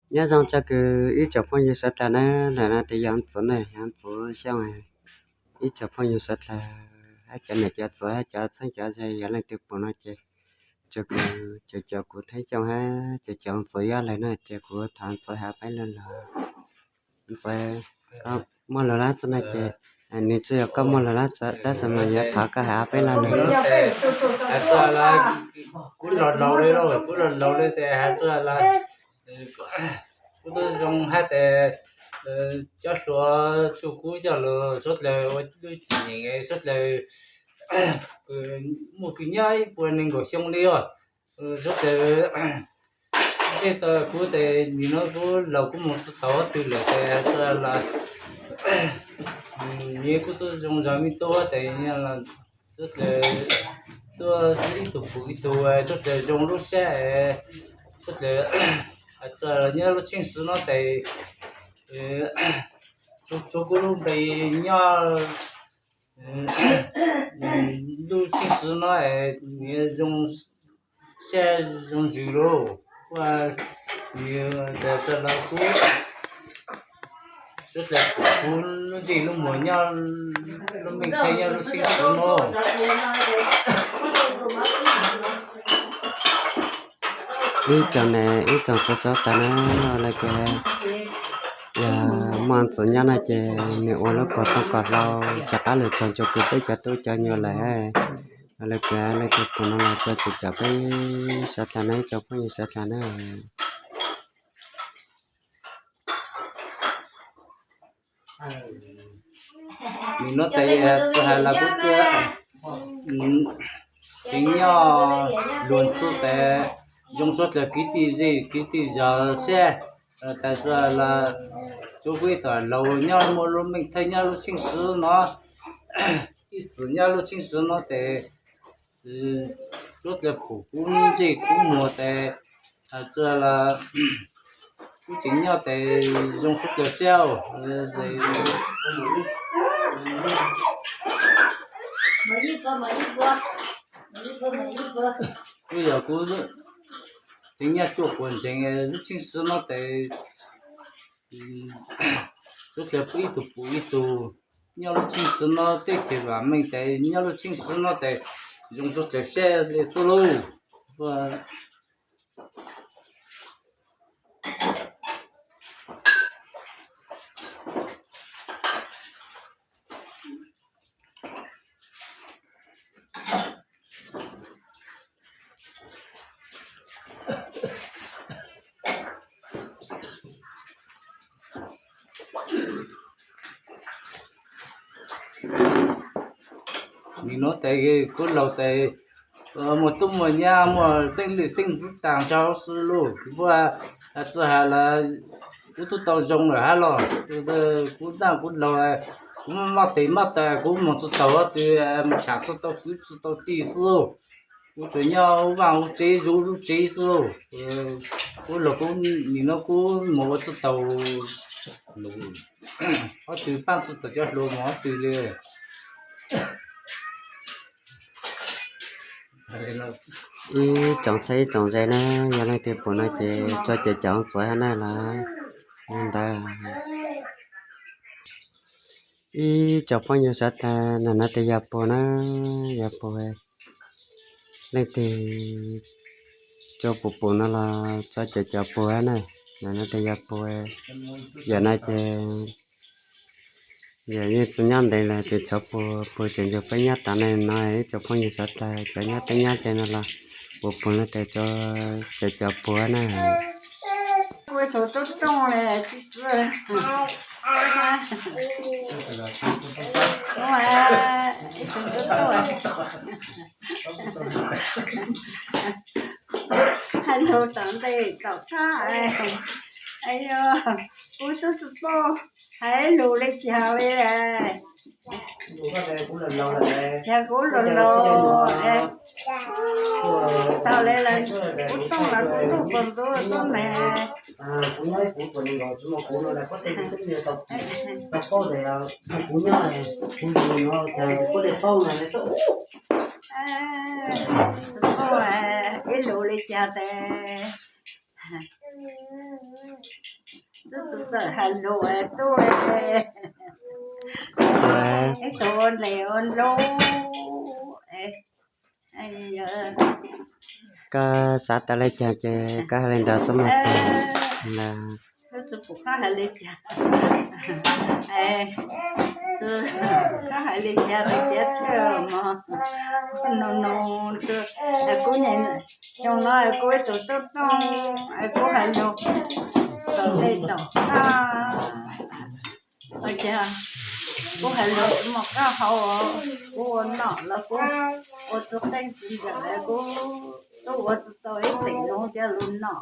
Nyob zoo txog kws ib tsoom phooj ywg suav dlawg na, ntawm no tes yog txuv na, yog txuv Xyooj. Ib tsoom phooj ywg suav dlawg, hab cov niam cov txiv hab cov txheeb cov ze, yog leej twg pum no ces tsuas kws caum caum kuv Theeb Xyooj hab caum caum txuv Yob Lawg na ces kuv thov txuv has peb lug lug. Txuv, koj muaj lug lab txuj na ces, nws tsuas yog koj muaj lug lab txuj tab sis mas yuav thov koj has peb lug lug. Kuv laus laus le, kuv laus laus le tes has txug las, kuv tub zoo hab tes cov hluas tug kub coj lug suav dlawg ua lub txim neem suav dlawg, muaj kws nyob ib puas nees nkaum xyoo li os. Suav dlawg, ntsej tau kuv tes nim no kuv laus kuv moog tsi taus qhov twg lawm tes txug las, nws kuj tub zoo zag me tub tes suav dlawg tuaj ib tug pum ib tug, suav dlawg zoo lub sab, suav dlawg nyob lub tsheej suav no tes tsuav kuv lub npe nyob lub tsheej suav no, nws zoo sab zoo ntsws lauj. Kuj, nws tas txug las kuv, suav dlawg pum kuv lub ntsej lub muag nyob lub meej thej nyob lub tsheej suav no. Ib tsoom ne, ib tsoom txhua txhua tas na, lawv kws yog muaj txiv nyob no ces nws ua lub kov tooj kov hlau rov qab lug txug ntsuag kws peb cov tub cov nyuam lawm. Lawv kws leej twg pum no los tso caum caum peb suav dlawg na, ib tsoom phooj ywg suav dlawg na. Nim no tes txug has las kuv tseem nyob luag ntxhw tes zoo suav dlawg kwv tij zej kwv tij zog sab, tas txug las tsuav kuv ib tug laus nyob muaj lub meej thej nyob lub tsheej suav no, ib txwm nyob lub tsheej suav no tes suav dlawg pum kuv ntsej kuv muag tes tas txug las kuv tseem nyob tes zoo suav dlawg sab. Kuj yog kuv tseem nyob cuaj puas ntseeg lub tsheej suav no tes suav dlawg pum ib tug pum ib tug nyob lub tsheej suav no teb chaws vam meej tes nyob lub tsheej suav no tes zoo suav dlawg sab le xwb lauj. Nim no tes kuv laus tes muaj tub muaj nyab muaj xeeb lwm xeeb ntxwv taag nrho huv si lauj. Kuv tsi has las kuv tub tau zoo lawm hab los, kuv naj kuv laug, kuv maj maj tes maj taw kuv moog tsi taug qhov twg, moog tsham tsi tau kwv tsi tau tij xwb lauj. Kuv tsuas nyob vaj huv tsev zuv lub tsev xwb lauj. Kuv laug kuv nim no kuv moog ua tsi taug qhov twg, paab tsi taug cov hluas moog qhov twg li. Ib tsoom txhua ib tsoom ze na, yog leej twg pum no ces tso caum caum txuv hab na los ntawd. Ib tsoom phooj ywg suav dlawg, nam no tes yog pug na, yog pug. Leej twg tso pum pum no los tso caum caum pug hab na, nam no tes yog pug. Yam no ces yog yeej tsi nyob ntev los tseem tshuav pug, pug tseem nrug peb nyob tav ne no, ib tsoom phooj ywg suav dlawg cov nyob teb nyob ze no los pum pug no tes tso caum caum pug na. Hais lug tom ntej tom tshab, yog kuv tub tsi paub hais lug le caag li. Yog kuv laus laus, taug le lawm, kuv tooj los kuv tooj puag ntxuv tub me. Kuv nyob ib puas nees nkaum tsis muaj kuv no, kuv tej tub me tau paub tas kuv nyob, kuv yug no tas kuv le paub no. Ib lus li cas tes Txawm hais lus tuaj, ib tug ua nres ua nlub. Koj xav tau li cas ces koj hais li ntawd xwb mas. Koj hais li cas, koj hais li cas tias tsam mog. No no, kuv xyoo no kuv ib tug tub tooj, kuv hais lus tom ntej tom qab, kuv hais lus tsis muaj qab hau, kuv ua nom los kuv ua txuj qeej txiv ntawm kuv tub ua tsis tau ib teem lus cov lus nom.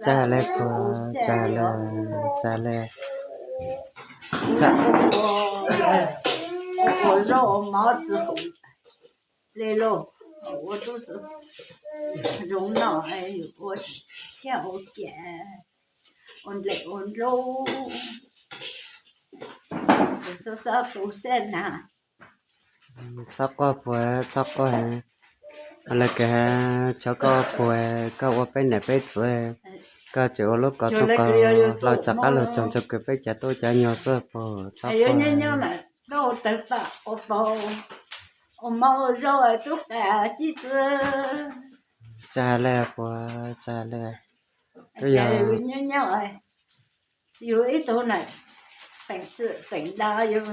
Txawj li puas, txawj li, txawj li, ua zaub ua mov tsis hum li lauj, ua tub zoo nom, ua thiab ua kiam, ua nres ua nlub, xab xab tu siab na. Txhob quaj puas, txhob quaj. Ua li kawg, txhob quaj puas, koj ua peb niam peb txiv, koj tseem ua lub kos txuj kos hlau rov qab los txog rau kwv peb cov tub cov nyuag xwb puas, txhob quaj. Txhob hais li puas, txhob hais li. Yus ib tug na, feem xwm feem ntau yus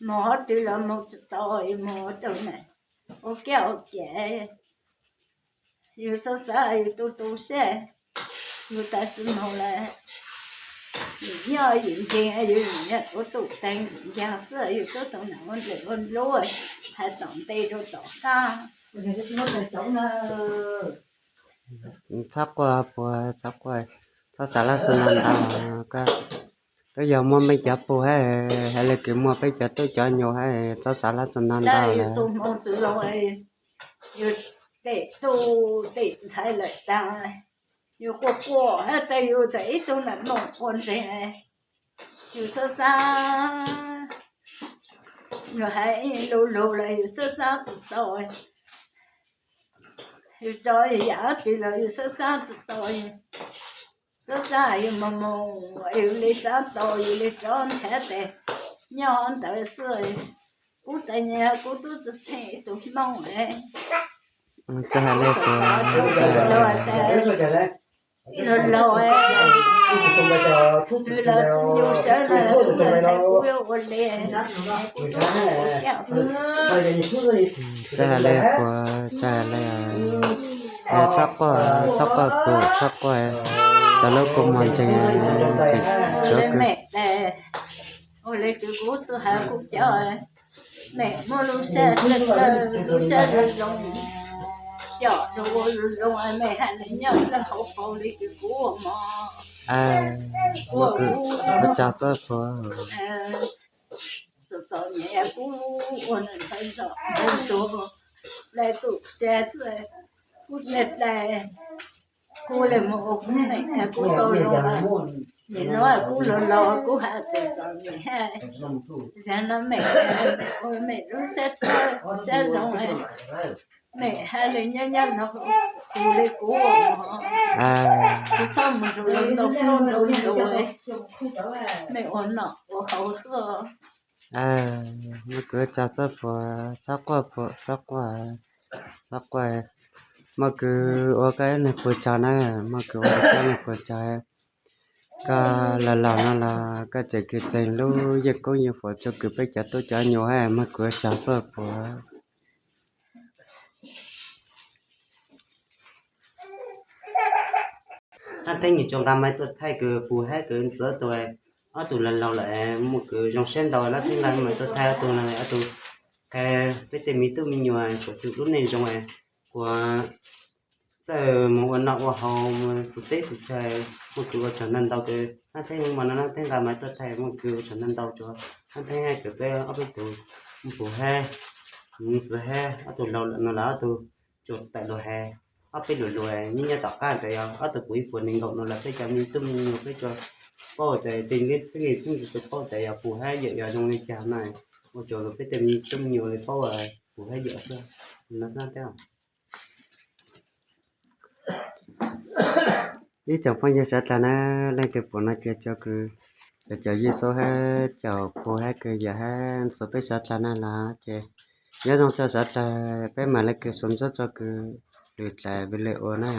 mus qhov twg los mus tsis tau, yus mus ua tug na, ua kiab ua kiam, yus xav xav yus tu tu siab, yus tas sim mus lawm, yus nyob yus nkeeg, yus yim nyob ua tus teev yus nkeeg xwb, yus tub tug na ua nres ua nlub, hais tom ntej rau tom qab. Txhob quaj puas, txhob quaj, txhob xav laj txog no ntau. Twb yog muaj peb cov pug hab, hais li kws muaj peb cov tub cov nyuag hab, txhob xav laj txog no ntau lawm. Yus tem tub tem ntxhais lawm tas, yus quaj quaj hab tas yus txawm ib tug nam moog ua ntseeg, yus xab xab, yus hais ib lug lug lawm yus xab xab tsis tau, yus tso yam dab tsi los yus xab xab tsis tau, xab xab yus mus mus yus li xab tau yus li tso ntshav tes nyob ntawd xwb. Kuv tas nyag kuv tub txheej ib tug Hmoob. Txawj hais li puas, txawj hais li. Los laus, nws los tsis ncu sawv na, kuv yuav ua li, kuv tub ua kiag. Txawj hais li puas, txawj hais li. Txhob quaj, txhob quaj puas, txhob quaj. Tau lub kua muag ntseeg, ntseeg tsuav kws. Ua li kws kuv txawj hais kuv cov, mem muaj lub sab, lub sab zoo zoo, coj zoo zoo, mem hais li nyob txawj hauv paus li kws kuv ua mog. Ua kws ua tsaug xwb puas. Txom txom nyem kuv ua nws ntxhais ntxom ntxhais ntsuag, dai txuj sia xwb, kuv dai dai, kuv li mus ua kuv mem, kuv tau zoo lawm. Nim no kuv los los kuv hais txom txom nyem, zag no mem, ua mem lub sab, sab zoo, mem hais li nyob nyob no, kuv li kuv ua, kuv txhob mus nrug lawv ntau plaub ntau ntau, mem ua nom ua haus xwb. Muaj kws ua tsaug xwb puas, txhob quaj puas, txhob quaj, txhob quaj. Muaj kws ua koj ib leeg puas tsaug na, muaj kws ua koj ib leeg puas tsaug. Koj los laus no los koj tseem kws txeeg lub yeej koob yeej fuam rua kws peb cov tub cov nyuas, muaj kws ua tsaug xwb puas. Nab Theeb nws tsuas nqa maiv tuaj thaij kws puj hab kws ntxwv ob tug, ob tug laus laus lawm, muaj kws zoo siab ntau. Nab Theeb nqa maiv tuaj thaij ob tug no, ob tug qha peb tej me tub me nyuam kuas xwm lub neej zoo, kuas txawj mus ua noj ua haus, mus xyuas teb xyuas chaw, muaj kws ua tsaug ntau ntau kws Nab Theeb mus no Nab Theeb nqa maiv tuaj thaij, muaj kws ua tsaug ntau ntau rua Nab Theeb hab kws peb ob peb tug puj hab ntxwv hab ob tug laus lawm no lawm ob tug tsuas tawm lug has, ob peb lug lug nyob nyob tom qab tas yog ob tug puj ib puas nees nkaum no lawm peb cov me tub me nyuam peb cov paub tas tej li xwb li xwb ntsis tau paub tas yog puj hab yawm yog zoo li cas no, ua rua peb tej me tub me nyuam li paub puj hab yawm xwb no xwb thiab. Ib tsoom phooj ywg sawv dlawg na, leej twg pum no ces tso kws, caum yij xub hab caum pug hab kws yam hab ntxuav peb sawv dlawg na los ces nyob zoo tso sawv dlawg, peb mam le kws xuas ntsuab tso kws lwm dlaim video ua na.